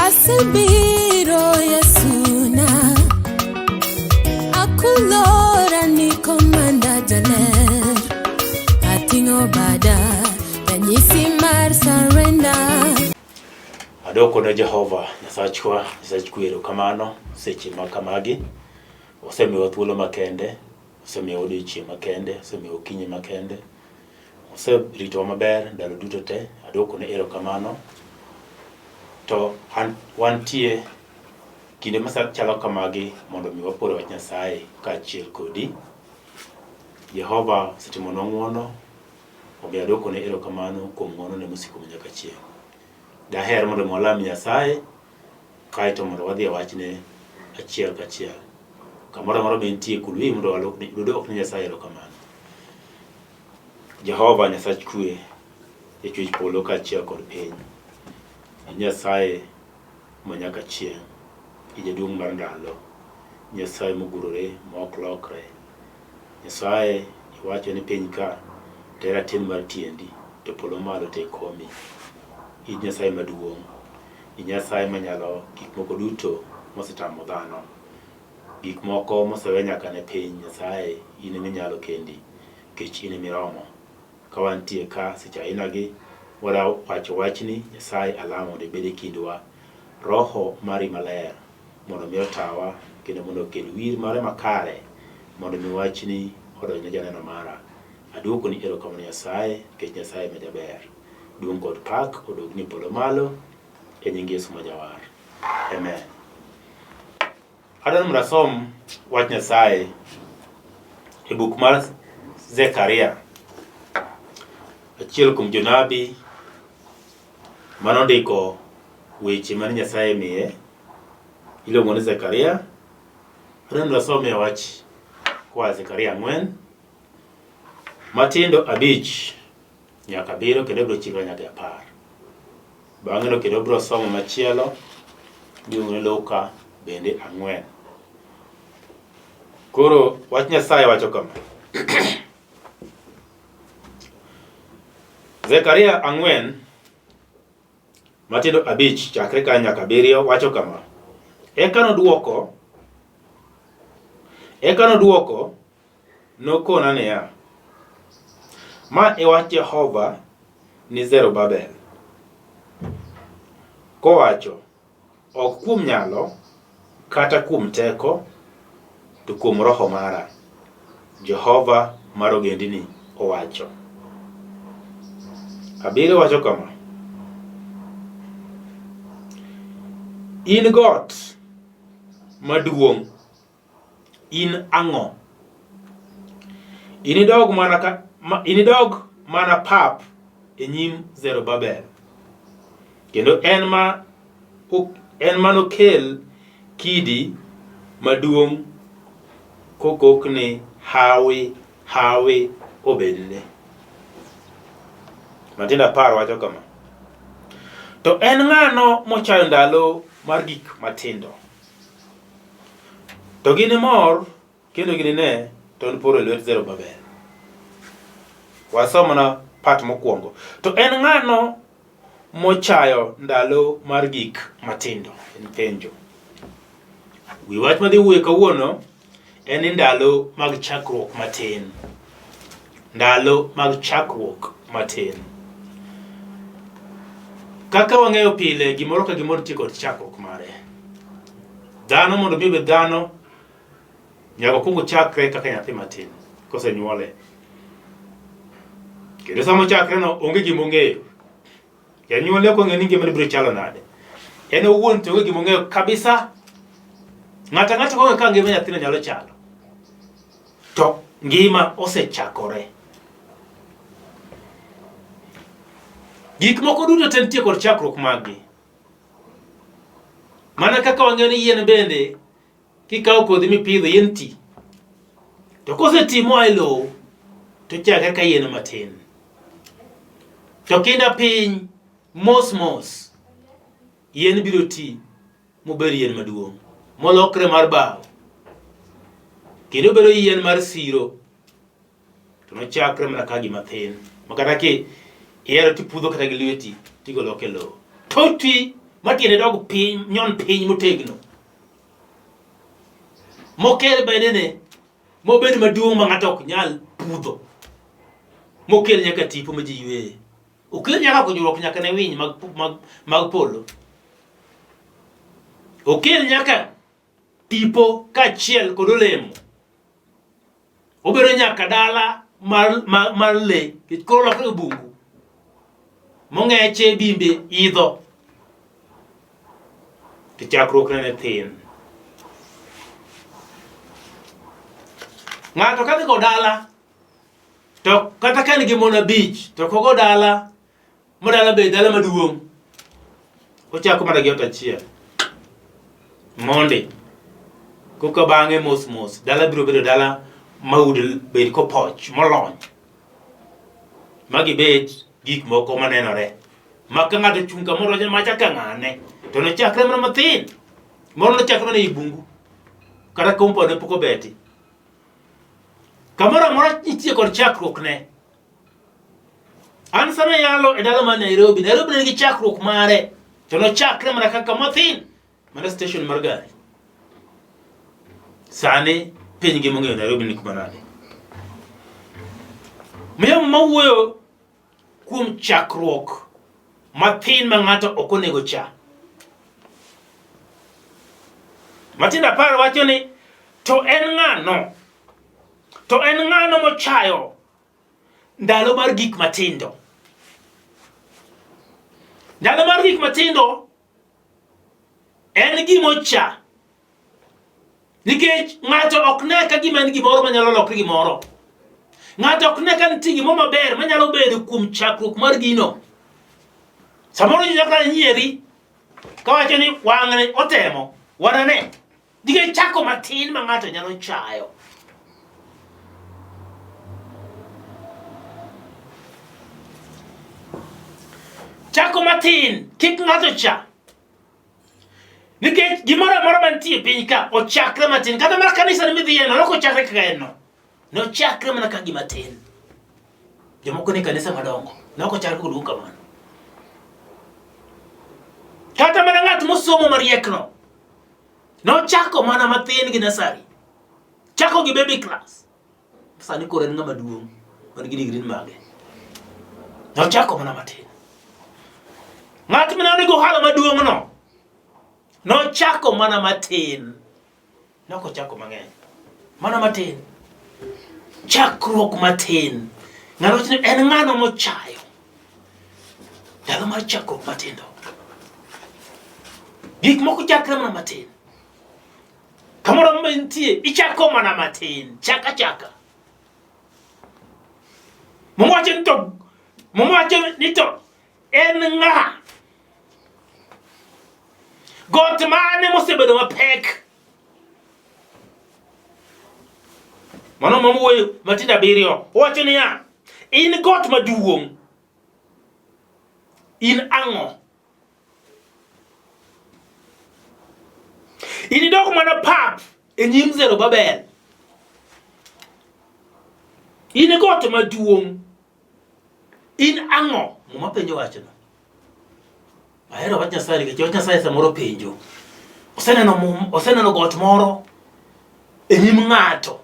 Asebiro Yesuna, akulora ni komanda jaler, ating'o bada ranyisi mar surrender. Adwoko ne Jehova Nyasachwa, Nyasach kwe erokamano seche ma kamagi. Osemiyowa thuolo makende, osemiyowa odiechieng' makende, osemiyowa okinyi makende. Oseritowa maber ndalo duto te, adwokone erokamano. To an, wantie kinde machalo kamagi mondo mi wapor wach Nyasaye kaachiel kodi. Jehova osetimonwa ng'wono, omiyo adwokone erokamano kuom ng'wonone mosiko manyaka chieng'. Daher mondo mi walam Nyasaye kaeto mondo wadhi e wachne achiel kachiel. Kamoro amora ma intie kul wiyi mondo wadwok ne Nyasaye erokamano. Jehova Nyasach kwe, jachwech polo kaachiel kod piny. In Nyasaye ma nyaka chieng', in jaduong' mar ndalo, Nyasaye mogurore ma ok lokre. Nyasaye iwacho ni piny ka to en raten mar tiendi, to polo malo to e komi. In Nyasaye maduong', in Nyasaye manyalo gik moko duto mosetamo dhano. Gik moko mosewe nyaka ne piny, Nyasaye in ema inyalo kendi, nikech in ema iromo. Ka wantie ka seche ainagi, wadwa wacho wachni, Nyasaye alamo mondo ibed e kindwa. Roho mari maler mondo mi otawa kendo mondo okel wir mare makare mondo mi wachni odonj ne janeno mara. Aduokoni erokamano Nyasaye nikech Nyasaye ma jaber. Duong' kod pak odogni e polo malo e nying Yesu ma Jawar. Amen. Adwaro mondo asom wach Nyasaye e buk mar Zekaria, achiel kuom jonabi manondiko weche mane Nyasaye miye, iluongo ni Zekaria. Adwaro mondo asomie wach koa Zekaria 4 matindo 5 nyaka 7 kendo ibiro chikra nyaka e 10. Bang'e no kendo biro somo machielo miluongo ni Luka bende 4. Koro wach Nyasaye wacho kama. Zekaria 4 matindo 5 chakre kanyo nyaka 7 wacho kama. Eka nodwoko Eka nodwoko nokona niya, Ma e wach Jehova ni Zerubabel, kowacho, Ok kuom nyalo kata kuom teko, to kuom Roho mara, Jehova mar ogendini owacho. 7 wacho kama, In got maduong' In ang'o? Inidog mana ka, ma, inidog mana pap e nyim Zerubabel. Kendo en ma en manokel kidi maduong' kokok ni hawi hawi obedne. Matindo 10 wacho kama. To en ng'ano mochayo ndalo mar gik matindo? To ginimor kendo ginine tond poro e lwet Zerubabel. Wasomona part mokwongo. To en ng'ano mochayo ndalo mar gik matindo? En penjo. Wi wach madhi wuoye kawuono en ni ndalo mag chakruok matin. Ndalo mag chakruok matin. Kaka wang'eyo pile, gimoro ka gimoro nitie kod chakruok mare. Dhano mondo mi obed dhano, nyaka okwong ochakre kaka nyathi matin kosenyuole. Kendo sama ochakre no onge gima ong'eyo. Janyuolne ok ong'eyo ni ngimane biro chalo nade. En owuon to onge gima ong'eyo kabisa. Ng'ato ang'ata ok ong'eyo kaka ngima nyathino nyalo chalo. To ngima osechakore. Gik moko duto te nitie kod chakruok maggi. Mana kaka wang'eyo ni yien bende kikawo kodhi mipidho yien ti. To koseti moa e lowo to chakre ka yien matin. To kinda piny mos mos yien biro ti mobed yien maduong' molokre mar bao kendo obedo yien mar siro to nochakre mana ka gima thin ma kata ki ihero tipudho kata gi lweti tigolo oko e lowo to oti. ma tiende dog piny, nyon piny motegno. Mokel bedene mobed maduong' ma ng'ato ok nyal pudho. Mokel nyaka tipo ma ji yweye. Okel nyaka konyruok nyaka ne winy mag, mag, mag polo. Okel nyaka tipo kaachiel kod olemo. Obedo nyaka dala mar, mar, mar le, nikech koro olokre bungu. Mong'eche bimbe idho. To chakruok ne thin. Ng'ato kadhi go dala, to kata ka en gi mon abich, to kogo dala, ma dala bed dala maduong', ochako mana gi ot achiel. Mondi. Koka bang'e mos mos, dala biro bedo dala ma udi bed kopoch, molony. Ma gibed gik moko manenore. Ma ka ng'ato ochung' kamoro wacho ni macha ka ng'ane, to nochakre mana mathin. Moro nochakre mana ei bungu. Kata compound ne pok obeti. Kamoro amora nitie kod chakruokne. An sama yalo e dala mar Nairobi, Nairobi ne nigi chakruok mare, to nochakre mana kaka mathin, mana station mar gari. Sani piny ngima ong'eyo Nairobi ni kuma nade. Miyo mawuoyo kuom chakruok mathin ma ng'ato ok onego cha. Matindo apar wacho ni to en ng'ano? To en ng'ano mochayo ndalo mar gik matindo? Ndalo mar gik matindo en gima ocha nikech ng'ato ok ne ka gima en gimoro manyalo lokre gimoro. Ng'ato ok ne ka nitie gimoro maber manyalo bedo kuom chakruok mar gino. Samoro ji nyaka nyieri kawacho ni wang'ni otemo wanane. Nikech chako matin ma ng'ato nyalo chayo. Chako matin kik ng'ato cha. Nikech gimoro amora mantie e piny ka ochakre matin. Kata mana kanisa ni midhiye no, ok ochakre kaka en no. Ne ochakre mana ka gima tin. Jomoko ni kanisa madongo, ne ok ochakre koduong' kamano. Kata mana ng'at mosomo mariekno, Nochako mana mathin gi nasari. Chako gi baby class. Sani koro en ng'ama duong' man gi degree mage. Nochako mana matin. Ng'at mane nigi ohala maduong' no, nochako mana matin. Ne ok ochako mang'eny. Mana matin. Chakruok matin. Ng'ano wacho ni en ng'ano mochayo. Ndalo mar chakruok matindo. Gik moko chakre mana matin. Kamoro ma intie, ichako mana matin. Chaka chaka. Muma wacho ni to Muma wacho ni to en ng'a? Got mane mosebedo mapek? Mano mama wuoyo matindo abiriyo. Owacho niya, in got maduong'. In ang'o? In idok mana pap e nyim Zerubabel. In got maduong'. In ang'o? Muma penjo wachno. Ahero wach Nyasaye nikech wach Nyasaye samoro penjo. Oseneno mum, oseneno got moro e nyim ng'ato.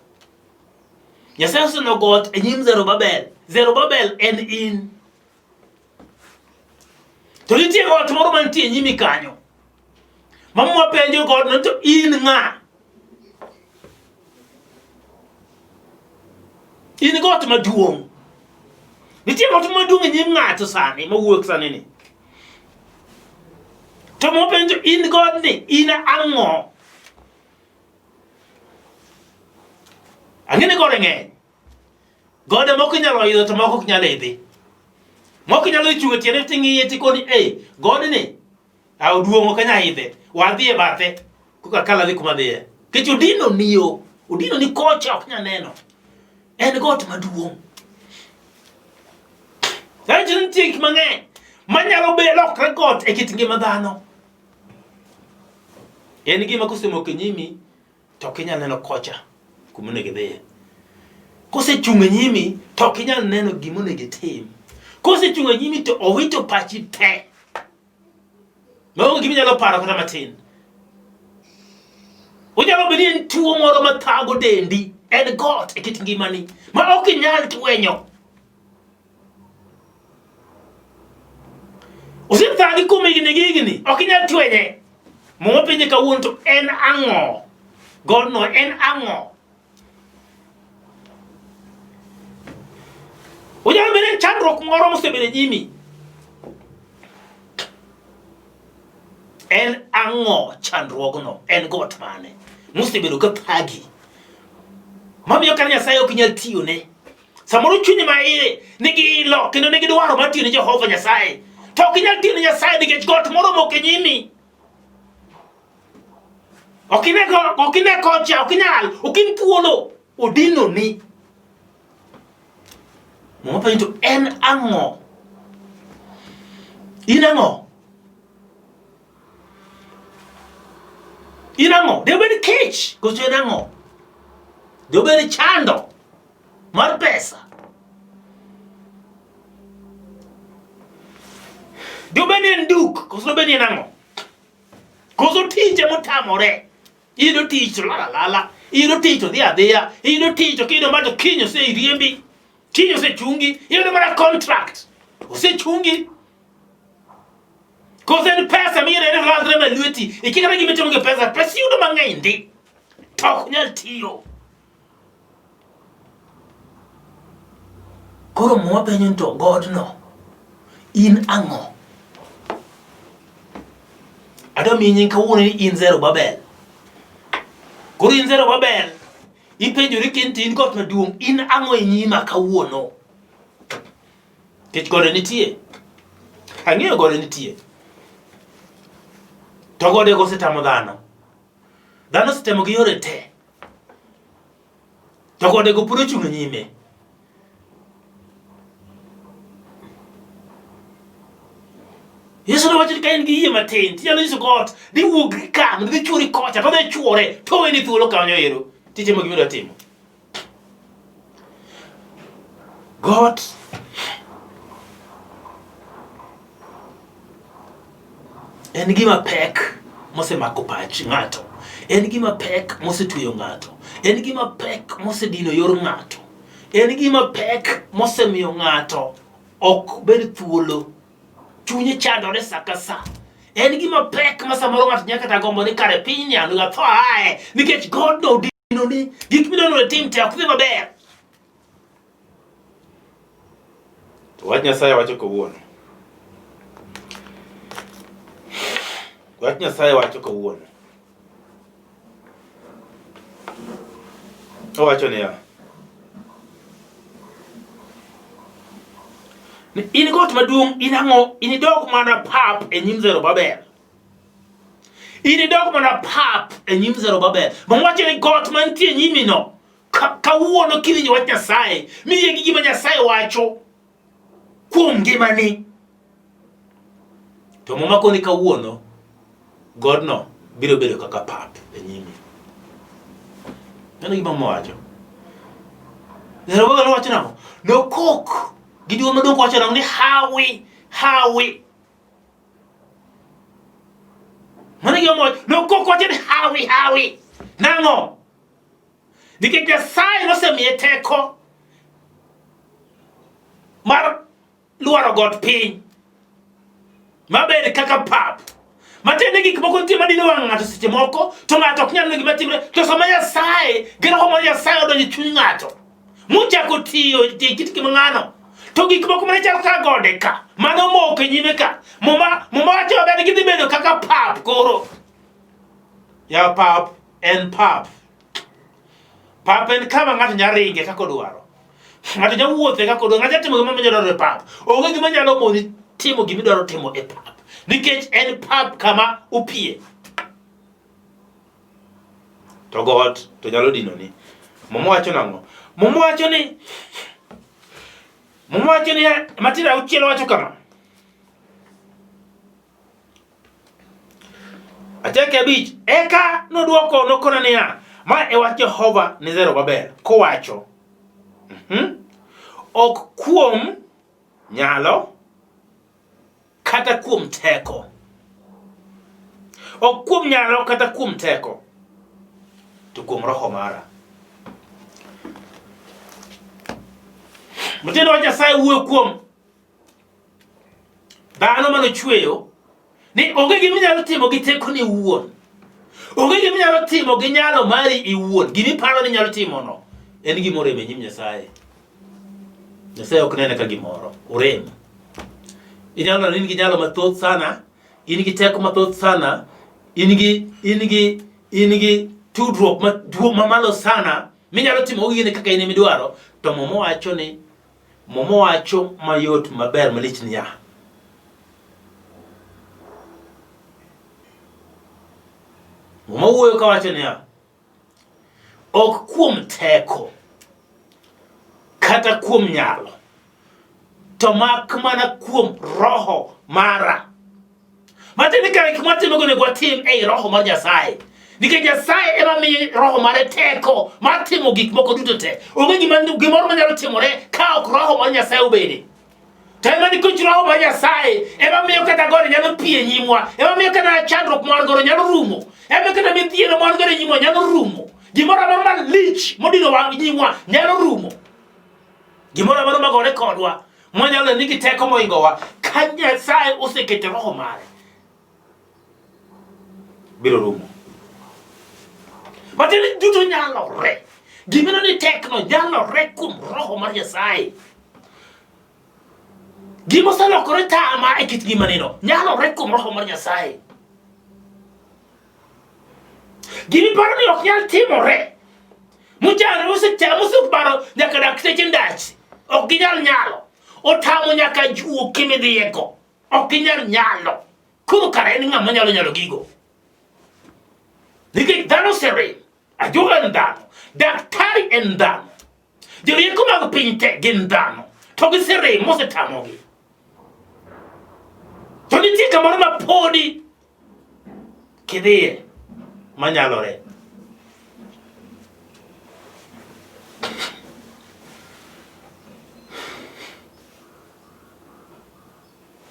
Nyasaye oseneno got e nyim Zerubabel. Zerubabel en in. To nitie got moro mantie e nyimi kanyo. Ma Muma penjo godno to in ng'a? In got maduong'. Nitie got maduong' e nyim ng'ato sani mawuok sani ni. To mopenjo in godni in ang'o? Ang'e ni gode ng'eny. Gode moko inyalo idho to moko ok nyal idhi. Moko inyalo chung' e tiende ting'iye tikoni, "Ei, godni a oduong' ok anyal idhe. Wadhi e bathe." Koka kala dhi kuma dhiye. Nikech odino ni yo, odino ni kocha ok nyal neno. En got maduong'. Sani nitie gik mang'eny manyalo be lokre got e kit ngima dhano. En gima kosemoko e nyimi to ok inyal neno kocha kuma onego idhiye. Kosechung' e nyimi to ok inyal neno gima onego itim. Kosechung' e nyimi to owito pachi te. Maonge gima inyalo paro kata matin. Onyalo bedo ni en tuo moro ma thago dendi, en got e kit ngimani ma ok inyal twenyo. Osethagi kuom higni gi higni, ok inyal twenye. Muma penje kawuono to en ang'o? Godno en ang'o? Onyalo bedo en chandruok moro mosebedo e nyimi. En ang'o chandruogno? En got mane mosebedo ka thagi? Mamiyo kata Nyasaye ok nyal tiyone. Samoro chunyi ma iye nigi ilo kendo nigi dwaro mar tiyo ne Jehova Nyasaye. To ok inyal tiyo ne Nyasaye nikech got moro omoko e nyimi. Ok ine ok ine kocha, ok inyal, ok in thuolo, odinoni. Muma penjo to en ang'o? In ang'o? In ang'o? De obed kech, koso en ang'o? De obed chando mar pesa? De obed ni en duk, koso obed ni en ang'o? Koso tije motamore. Iyudo tich to lala lala. Iyudo tich to dhi adhiya. Iyudo tich to kiyudo ma to kiny oseriembi. Kiny osechungi. Iyudo mana contract. Osechungi. Koso en pesa miyudo en lalre ma lweti. Ikia kata gima itimo gi pesa. Pesa iyudo mang'eny ndi. To ok nyal tiyo. Koro muma penjo ni to godno in ang'o? Adwa miyi nying kawuono ni in Zerubabel. Koro in Zerubabel, ipenjori kin to in got maduong', in ang'o e nyima kawuono? Nikech gode nitie. Ang'eyo gode nitie. To godego osetamo dhano. Dhano osetemo gi yore te. To godego pod ochung' e nyime. Yesu nowacho ni ka in gi yie matin, tinyalo nyiso got ni wuog ka mondo idhi chwori kocha, to odhi chwore, to oweni thuolo kanyo ero, titimo gima idwa timo. Got en gima pek mosemako pach ng'ato, en gima pek mosetweyo ng'ato, en gima pek mosedino yor ng'ato, en gima pek mosemiyo ng'ato ok bed thuolo, chunye chandore sa ka sa. En gima pek ma samoro ng'ato nyaka kata gombo ni kare pinyni an atho aye nikech godno odinoni, gik midwaro ni itim te ok dhi maber. To wach Nyasaye wacho kawuono. Wach Nyasaye wacho kawuono. Owacho niya, ni in got maduong' in ang'o inidog mana pap e nyim Zerubabel. Inidog mana pap e nyim Zerubabel. Mwacho ni got mantie nyimino kawuono kiwinjo wach Nyasaye, miyie gi gima Nyasaye wacho kuom ngimani. To Muma koni kawuono, godno biro bedo kaka pap e nyimi. Mano gima Muma wacho. Zerubabel nowacho nang'o? Nokok gi dwol maduong' kowacho nang'o ni hawi, hawi. Mano gima Muma wacho. Nokok kowacho ni hawi, hawi. Nang'o? Nikech Nyasaye nosemiye teko mar lwaro got piny mabed kaka pap. Matiende gik moko nitie madino wang' ng'ato seche moko to ng'ato ok nyal neno gima timre to sama Nyasaye gi roho mar Nyasaye odonjo e chuny ng'ato mochako tiyo e kit ngima ng'ano to gik moko mane chalo kaka gode ka mane omoko e nyime ka muma muma wacho maber ni gidhi bedo kaka pap koro ya pap en pap. Pap en kama ng'ato nyalo ringe kaka odwaro. Ng'ato nyalo wuothe kaka odwaro, ng'ato nyalo timo gima dwaro e pap. Onge gima nyalo moni timo gima idwaro timo e pap. Nikech en pap kama opie. To got to nyalo dinoni. Muma wacho nang'o? Muma wacho ni Muma wacho ni Mathayo auchiel wacho kama. Achake abich. Eka nodwoko nokona niya, ma e wach Jehova ne Zerubabel kowacho, Ok kuom nyalo kata kuom teko. Ok kuom nyalo kata kuom teko, to kuom roho mara. Matiende wach Nyasaye wuoyo kuom dhano mane ochweyo ni onge gima inyalo timo gi tekoni iwuon. Onge gima inyalo timo gi nyalo mari iwuon. Gima iparo ni inyalo timono en gima orem e nyim Nyasaye. Nyasaye ok nene ka gimoro, orem. Inyalo neno ni in gi nyalo mathoth sana, in gi teko mathoth sana, in gi in gi in gi tudruok maduong' mamalo sana minyalo timo gini kaka in emidwaro, to Muma wacho ni Muma wacho mayot maber malich niya, Muma wuoyo kawacho niya, ok kuom teko kata kuom nyalo, to mak mana kuom roho mara. Matiende ni kare gik mwatimogo onego watim ei roho mar Nyasaye. Nikech Nyasaye ema miyo roho mare teko mar timo gik moko duto te. Onge gima gimoro manyalo timore ka ok roho mar Nyasaye obede. To ema nikech roho mar Nyasaye ema miyo kata gode nyalo pie nyimwa, ema miyo kata chandruok ma wan godo nyalo rumo, ema miyo kata midhiero ma wan godo e nyimwa nyalo rumo. Gimoro amora malich modino wang' nyimwa nyalo rumo. Gimoro amora magore kodwa mwanyalo neno ni gi teko moingowa ka Nyasaye oseketo roho mare biro rumo. Matiende duto nyalore. Gimino ni tekno nyalore kuom roho mar Nyasaye. Gima oselokore tama e kit ngimanino nyalore kuom roho mar Nyasaye. Gima iparo ni ok nyal timore muchano mosechamo moseparo nyaka dakteche ndach ok ginyal nyalo otamo nyaka juoke midhiyego ok ginyal nyalo koro kara en ng'ama nyalo nyalo gigo nikech dhano oserem ajuoga en dhano daktari en dhano jorieko mag piny te gin dhano to giserem mosetamogi to nitie kamoro ma podi kidhiye manyalore.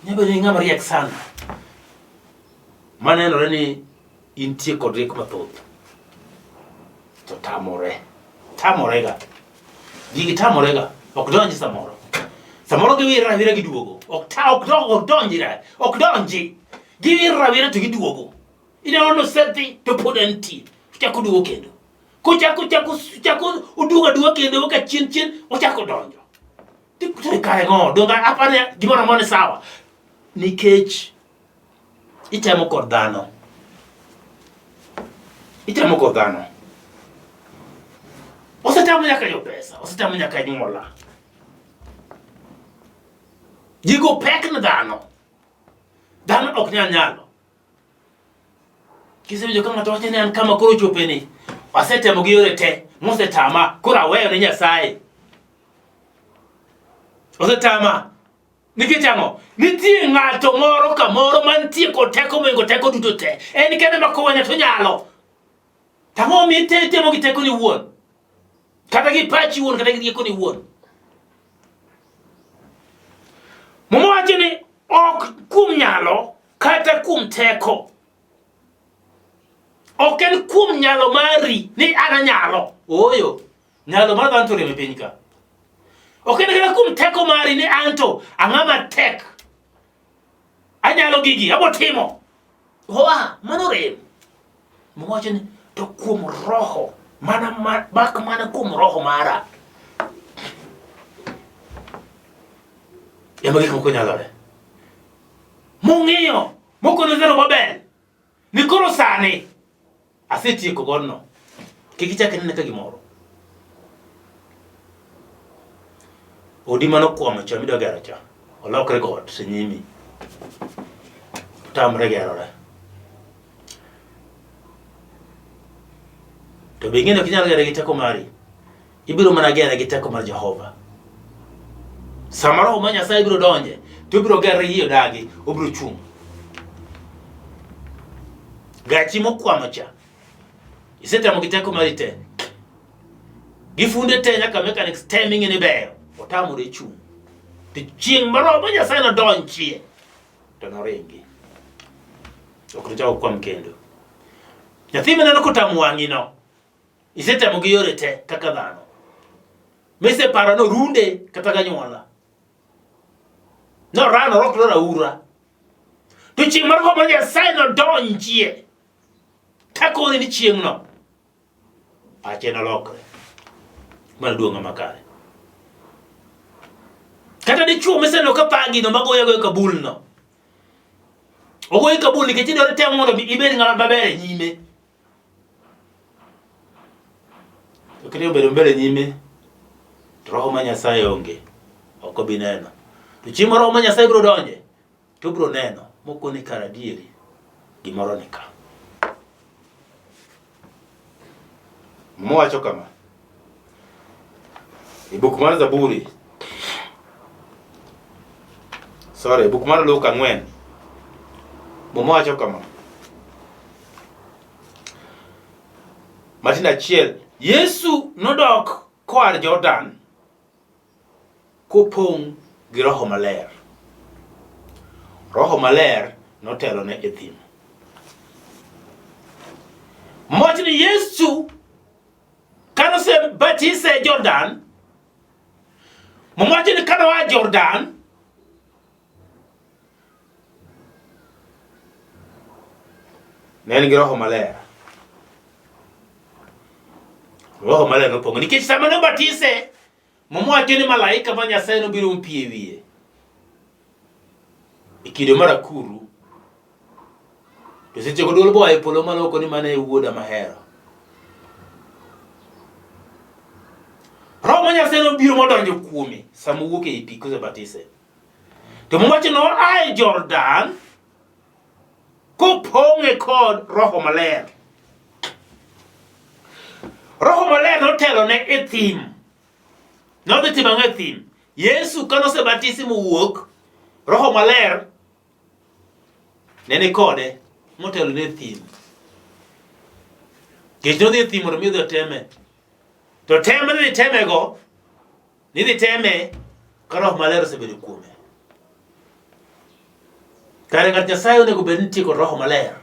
Nyalo bedo ni ng'ama riek sana manenore ni intie kod rieko mathoth to tamore tamorega gigi tamorega ok donji samoro samoro giwirre awira giduogo ok ta ok ok donji ok donji Giwir awira to giduogo. Ineno nosedhi to pod entie. Ochako oduogo kendo. Kochako chako chako oduogo aduoga kendo ka chien chien ochako donjo. To kare ng'o? Donge apani gimoro amora ni sawa. Nikech itemo kod dhano. Itemo kod dhano. Osetamo nyaka jopesa, osetamo nyaka anyuola. Gigo pek ne dhano. Dhano ok nyal nyalo. Kisewinjo ka ng'ato wacho ni an kama koro chope ni, asetemo gi yore te, mosetama, koro aweyo ne Nyasaye. Osetama. Nikech ang'o? Nitie ng'ato moro kamoro mantie kod teko moingo teko duto te. En kende ma kowenye to nyalo. To ang'o momiyo itemo gi tekoni iwuon? Kata gi pachi iwuon, kata gi riekoni iwuon. Muma wacho ni ok kuom nyalo kata kuom teko. Ok en kuom nyalo mari ni an anyalo. Ooyo, nyalo mar dhano to rem e piny ka. Ok en kata kuom teko mari ni anto ang'ama tek. Anyalo gigi, abo timo. Oa, mano rem. Muma wacho ni to kuom roho, mana mak mana kuom roho mara. Ema gik moko nyalore. Mong'iyo, mokono Zerubabel, ni koro sani Asetieko godno. Kik ichak inene ka gimoro. Odi mane okwamo cha midwa gero cha, olokre got e nyimi. Otamre gerore. To be ing'e ni ok inyal gere gi teko mari. Ibiro mana gere gi teko mar Jehova. Sama Roho mar Nyasaye biro donje, to obiro gere yie odagi, obiro chung'. Gachi mokwamo cha, isetemo gi teko mari te. Gi funde te nyaka mechanics te ming'e ni beyo, otamore chung'. To chieng' ma Roho mar Nyasaye nodonjie, to noringi. Ok nochak okwam kendo. Nyathi mineno kotamo wang'i no, isetemo gi yore te kaka dhano. Miseparo norunde kata ganyuola. Norano rok noraura. To chieng' mar roho mar Nyasaye nodonjie. Takone ni chieng'no pache nolokre. Mano duong' ng'ama kare. Kata dichuo miseneno ka pagi no magoyo agoya kabul no. Ogoyi kabul nikech idwaro temo mondo ibed ng'ama maber e nyime. To kata obedo maber e nyime, to roho ma Nyasaye onge, ok obi neno. To chieng' ma roho ma Nyasaye biro donje, to obiro neno mokoni kar adieri gimoro ni ka. Muma wacho kama e buk mar Zaburi, sorry, buk mar Luka 4, Muma wacho kama Matin achiel, Yesu nodok koa Jordan kopong' gi Roho Maler. Roho Maler notelone e thim. Mwacho ni Yesu kane osebatise e Jordan, mwacho ni kane oa Jordan, ne en gi Roho Maler. Roho Maler nopong'o nikech sama nobatise, Muma wacho ni malaika ma Nyasaye nobiro mopiyo e wiye e kido mar akuru. To sechego dwol boa e polo malo oko ni mano e wuoda mahero. Roho ma Nyasaye nobiro modonjo kuome sama owuok ei pi kosebatise. To Muma wacho ni noa e Jordan kopong'e kod Roho Maler. Roho Maler notelone e thim. Nodhi timo ang'o e thim? Yesu ka nosebatisi mowuok, Roho Maler ne ni kode motelone e thim. Nikech nodhi e thim mondo mi odhi oteme. To tem mane idhi temego, nidhi teme ka Roho Maler osebedo kuome. Kare ng'at Nyasaye onego bed ni nitie kod Roho Maler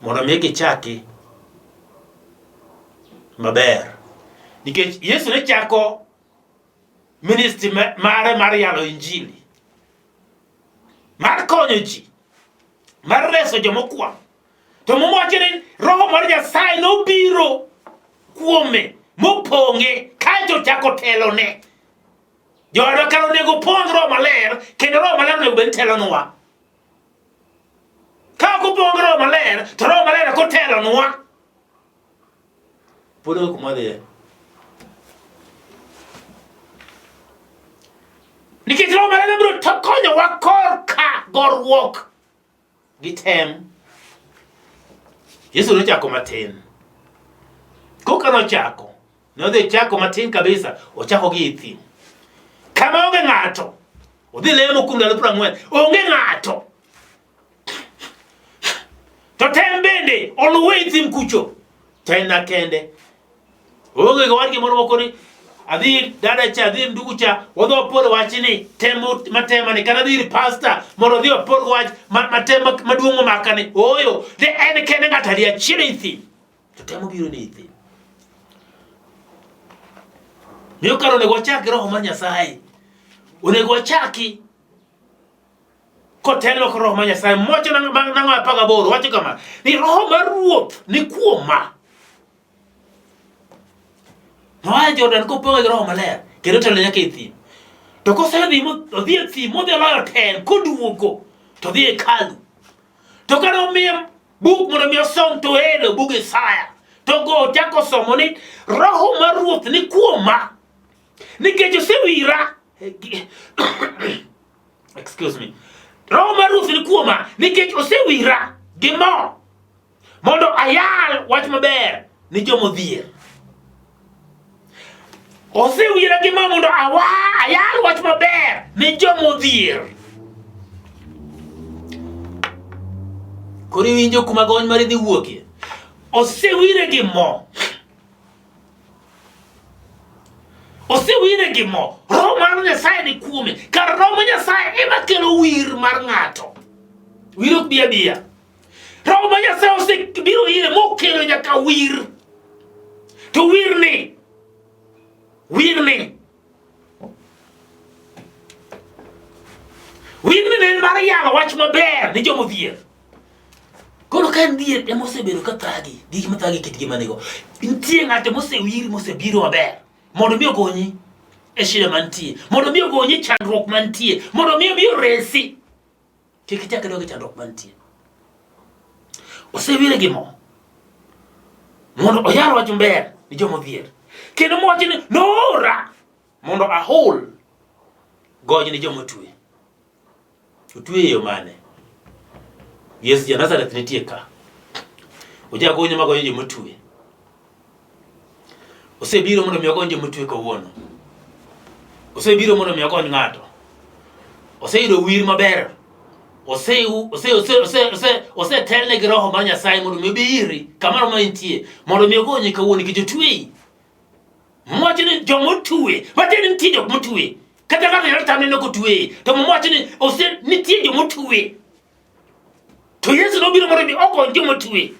mondo mi gichaki maber. Nikech Yesu ne chako ministry mare mar yalo Injili, mar konyo ji, mar reso jomokwamo. To Muma wacho ni Roho mar Nyasaye nobiro kuome mopong'e kaeto ochako telone. Joodwa kar onego opong' Roho Maler kendo Roho Maler onego bed ni telonwa. Ka ok opong' Roho Maler to Roho Maler ok otelonwa. Pod onge kuma wadhiye. Nikech Roho Maler biro konyowa korka goruok gi tem. Yesu nochako matin. Koka nochako, nodhi chako matin kabisa, ochako gi e thim. Kama onge ng'ato, odhi lemo kuom ndalo 40, onge ng'ato. To tem bende oluwe e thim kucho, to en kende. Onge gi wadgi moro moko ni adhi dada cha, adhi ndugu cha, wadhi wapor wach ni tem matema ni, kata adhi ir pasta mondo odhi wapor wach matema maduong' omaka ni. Ooyo, ne en kende ng'ato adi achiel e thim. To temo biro ni e thim. Miyo kar onego wachak gi roho mar Nyasaye. Onego wachaki kotelo kod roho mar Nyasaye. Mocho nang'o 18 wacho kama, ni roho mar Ruoth ni kuoma. Noa e Jordan kopong'e gi Roho Maler kendo otelo nyaka e thim. To kosedhi odhi e thim modhi oloyo tem koduogo to odhi e hekalu. To kane omiye buk mondo mi osom to elo bug Isaya. To go ochako somo ni Roho mar Ruoth ni kuoma nikech osewira. Excuse me. Roho mar Ruoth ni kuoma nikech osewira gi mo mondo ayal wach maber ni jomodhier. Osewira gi mo mondo awa ayal wach maber ni jomodhier. Koro iwinjo kuma gony mari dhi wuokie. Osewire gi mo. Osewire gi mo. Roho mar Nyasaye ni kuome. Kar Roho mar Nyasaye ema kelo wir mar ng'ato. Wir ok bi abiya. Roho ma Nyasaye osebiro ire mokelo nyaka wir. To wirni, wirni, wirni ne en mar yalo wach maber ni joma odhier. Koro ka en dhier ema osebedo ka thagi, gik mathagi kit gima nigo. Nitie ng'ato mosewir mosebiro maber mondo mi ogonyi e shida mantie, mondo mi ogonyi e chandruok mantie, mondo mi omi oresi. Kik ichak idog e chandruok mantie. Osewire gi mo mondo oyal wach maber ni joma odhier. Kendo mowacho ni noora mondo ahul gony ni joma otwe. Otwe e yo mane? Yesu ja Nazareth nitie ka. Ojagonyo magonyo joma otwe. Osebiro mondo mi ogony joma otwe kawuono. Osebiro mondo mi ogony ng'ato. Oseyudo wir maber. Ose ose ose ose ose osetelne gi roho mar Nyasaye mondo mi obi iri kamoro ma intie mondo mi ogonyi kawuono nikech otweyi. Mwacho ni joma otwe, matiende ni nitie jok motwe. Kata ng'ato nyalo tamre ni ok otweye, to Muma wacho ni ose nitie joma otwe. To Yesu nobiro mondo mi ogony joma otwe.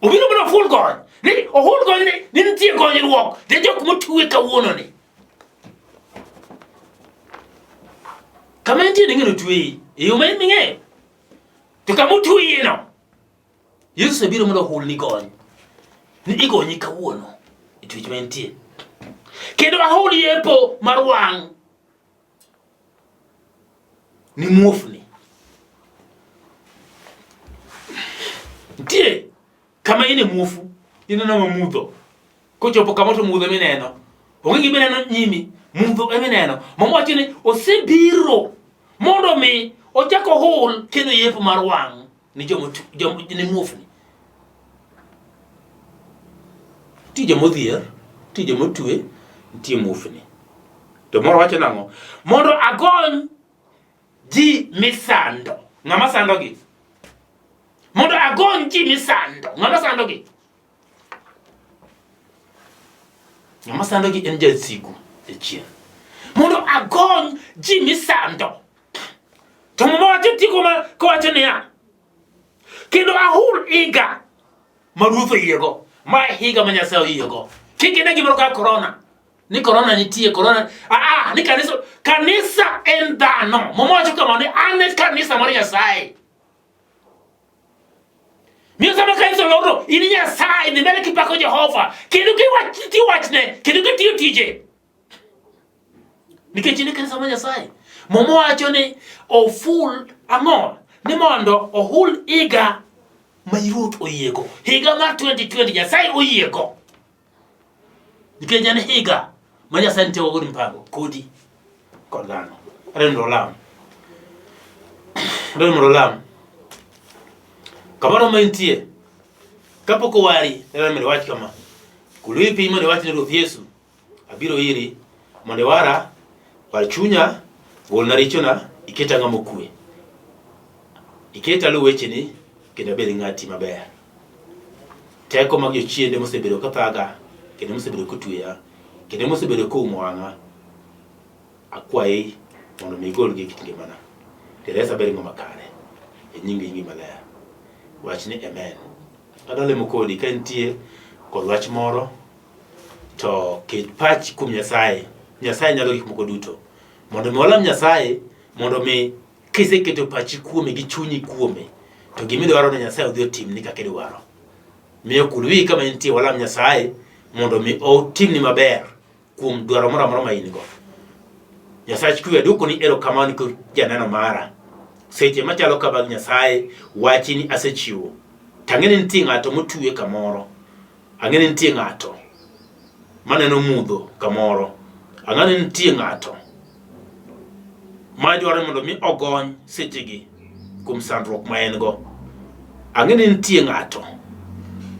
Obiro mondo oful gony. Ni ohul gony ni ni nitie gonyruok ne jok motwe kawuono ni. Kama entie ni ng'eno tweyi, e yo ma in ming'eyo. To kama otweyi no, Yesu osebiro mondo ohulni gony. Ni igonyi kawuono e twech ma entie. Kendo ahul yepo mar wang' ni muofni. Nitie kama in e muofu, ineno ma mudho. Kochopo kama to mudho mineno. Onge gima ineno nyimi, mudho ema ineno. Muma wacho ni osebiro mondo mi ochak ohul kendo yepo mar wang' ni joma joma ni muofni. Nitie joma odhier, nitie joma otwe, nitie muofni. To moro wacho nang'o? Mondo agony ji misando. Ng'ama sandogi? Mondo agony ji misando. Ng'ama sandogi? Ng'ama sandogi en jasigu jachien. Mondo agony ji misando. To Muma wacho tieko ma kowacho niya, kendo ahul higa ma Ruoth oyiego. Ma e higa ma Nyasaye oyiego. Kik ine gimoro kaka korona. Ni korona nitie, korona. Ah, ah, ni kanisa, kanisa en dhano. Muma wacho kama ni an e kanisa mar Nyasaye. Miyo sama kanisa olorno, in Nyasaye, dhi mbele kipako Jehova, kendo kiwach wachne, kendo kitiyo tije. Nikech in e kanisa mar Nyasaye. Muma wacho ni oful ang'o? Ni mondo ohul higa ma Ruoth oyiego. Higa mar 2020 Nyasaye oyiego. Nikech en higa ma Nyasaye nitie kod mpango kodi kod dhano. Adwaro mondo olam. Adwaro mondo olam. Kamoro ma intie, kapok owari, adwaro mondo iwach kama. Kuluwi piny mondo iwach ni Ruoth Yesu, abiro iri mondo iwara, war chunya, golna richona, iketa ng'ama okwe. Iketa aluw wecheni kendo abed ng'ati maber. Teko mag jochiende mosebedo ka thaga kendo mosebedo kotweya kendo mosebedo koumo wang'a akwayi mondo mi igolgi e kit ngimana. Teresa abed ng'ama kare e nyingi nyingi maler. Wach ni amen. Adwa lemo kodi ka nitie kod wach moro to ket pachi kuom Nyasaye. Nyasaye nyalo gik moko duto. Mondo mi walam Nyasaye mondo mi kiseketo pachi kuome gi chunyi kuome to gima idwaro ni Nyasaye odhi otimni kaka idwaro. Miyo kul wiyi kama intie walam Nyasaye mondo mi otimni maber kuom dwaro moro amora ma in go. Nyasach kwe aduokoni erokamano nikech janeno mara. Seche machalo ka mag Nyasaye wachi ni asechiwo. Tang'e ni nitie ng'ato motwe kamoro. Ang'e ni nitie ng'ato maneno mudho kamoro. Ang'e ni nitie ng'ato ma dwaro mondo mi ogony sechegi kuom sandruok ma en go. Ang'e ni nitie ng'ato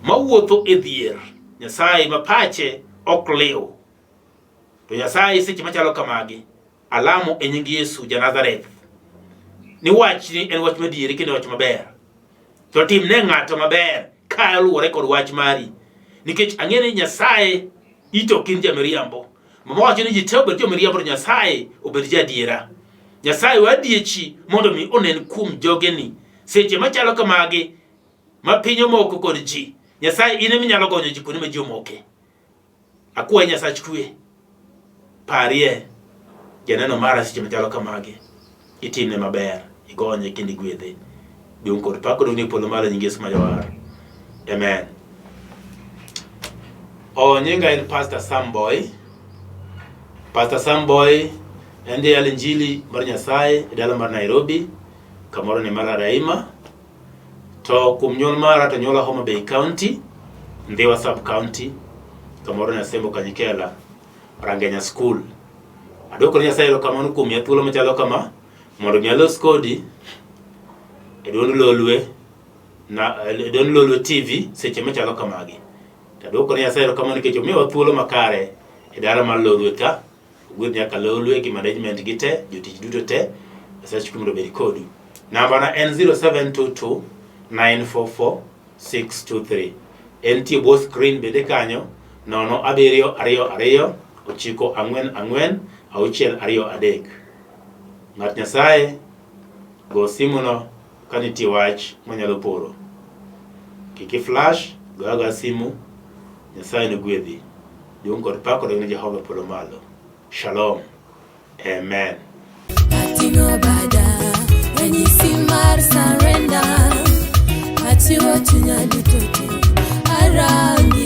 mawuotho e dhier Nyasaye ma pache ok liw. To Nyasaye seche machalo kamagi alamo e nying Yesu ja Nazareth ni wachni en wach madieri kendo wach maber. To tim ne ng'ato maber ka luwore kod wach mari. Nikech ang'e ni Nyasaye ite ok in jamiriambo. Muma wacho ni ji te obed jomiriambo to Nyasaye obed jaadiera. Nyasaye wadiechi mondo mi onen kuom jogeni seche machalo kamagi ma piny omoko kod ji. Nyasaye in ema inyalo gonyo ji kuonde ma ji omoke. Akwayi Nyasach kwe, parie janeno mara seche machalo kamagi, itimne maber, igonye kendo igwedhe. Duong' kod pak odong' e polo malo e nying Yesu ma Jawar. Amen. O nyinga en Pastor Sam Boy. Pastor Sam Boy en jayal injili mar Nyasaye e dala mar Nairobi, kamoro ni mar Araima. To kuom nyuol mara to nyuola Homa Bay County, Ndhiwa Sub County, kamoro ni Asembo Kanyikela, Rangenya School. Adwoko ne Nyasaye erokamano kuom miya thuolo machalo kama mondo mi alos kodi e duond Lolwe na e duond Lolwe TV seche machalo kamagi. To adwoko ne Nyasaye erokamano nikech omiyowa thuolo makare e dala mar Lolwe ka. Ogwedh nyaka Lolwe gi management gi te, jotich duto te. Nyasaye mondo obed kodu. Namba na en 0722 944 623. Entie bwo screen bende kanyo 0 7 2 2 9 4 4 6 2 3. Ng'at Nyasaye go simuno ka nitie wach manyalo poro. Kik i flash, go agoya simu, Nyasaye nogwedhi. Duong' kod pak odog ne Jehova e polo malo. Shalom. Amen. Ating'o bada, ranyisi mar surrender. Achiwo chunya duto te, arangi.